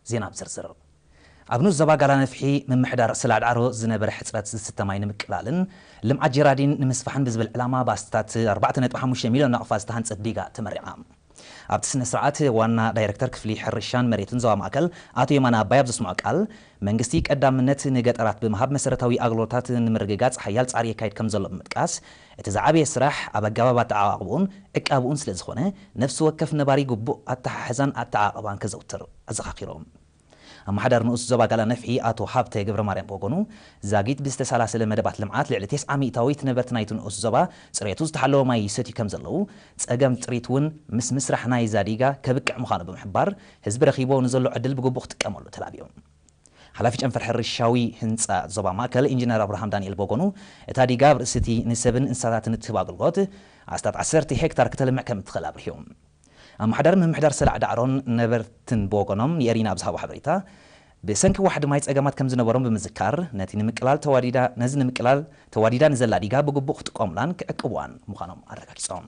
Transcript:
ዜና ብዝርዝር። ኣብ ንኡስ ዞባ ጋላ ነፍሒ ምምሕዳር ሰላዕ ዳዕሮ ዝነበረ ሕፅረት ዝስተ ማይ ንምቅላልን ልምዓት ጀራዲን ንምስፋሕን ብዝብል ዕላማ ብኣስታት ኣርባዕተ ነጥቢ ሓሙሽተ ሚልዮን ናቕፋ ዝተሃንፀት ዲጋ ተመሪዓ። ኣብቲ ስነ ስርዓት ዋና ዳይረክተር ክፍሊ ሕርሻን መሬትን ዞባ ማእከል ኣቶ የማነ ኣባይ ኣብ ዘስምዖ ቃል፣ መንግስቲ ቀዳምነት ንገጠራት ብምሃብ መሰረታዊ ኣገልግሎታት ንምርግጋፅ ሓያል ፃዕሪ የካይድ ከም ዘሎ ብምጥቃስ፣ እቲ ዝዓበየ ስራሕ ኣብ ኣገባብ ኣተዓቓቕብኡን ዕቃብኡን ስለ ዝኾነ፣ ነፍሲ ወከፍ ነባሪ ግቡእ ኣተሓሕዛን ኣተዓቓቕባን ከዘውትር ኣዘኻኺሮም። ኣመሓዳሪ ንኡስ ዞባ ጋላ ነፍሒ ኣቶ ሃብተ ገብረ ማርያም ብወገኑ፣ ዛጊት ብዝተሰላሰለ መደባት ልምዓት ልዕሊ ተስዓ ሚእታዊት ነበርቲ ናይቲ ንኡስ ዞባ ፅሬቱ ዝተሓለወ ማይ ይሰትዩ ከም ዘለዉ፣ ፀገም ጥሪት እውን ምስ ምስራሕ ናይዛ ዲጋ ከብቅዕ ምዃኑ ብምሕባር፣ ህዝቢ ረኺቦ ንዘሎ ዕድል ብግቡእ ክጥቀመሉ ተላብዮም። ሓላፊ ጨንፈር ሕርሻዊ ህንፃ ዞባ ማእከል ኢንጂነር ኣብርሃም ዳንኤል ብወገኑ፣ እታ ዲጋ ኣብ ርእሲ እቲ ንሰብን እንስሳታትን እትህብ ኣገልግሎት ኣስታት ዓሰርተ ሄክታር ክተልምዕ ከም እትኽእል ኣብሪሁ። ኣመሓዳሪ ምምሕዳር ሰላዕ ዳዕሮን ነበርትን ብወገኖም ንኤሪና ብዝሃቦ ሓበሬታ፣ ብሰንኪ ዋሕዲ ማይ ጸገማት ከም ዝነበሮም ብምዝካር፣ ነቲ ንምቅላል ተዋዲዳ ነዚ ንምቅላል ተዋዲዳ ንዘላ ዲጋ ብግቡእ ክጥቀሙላን ክዕቅቡዋን ምዃኖም ኣረጋጊጾም።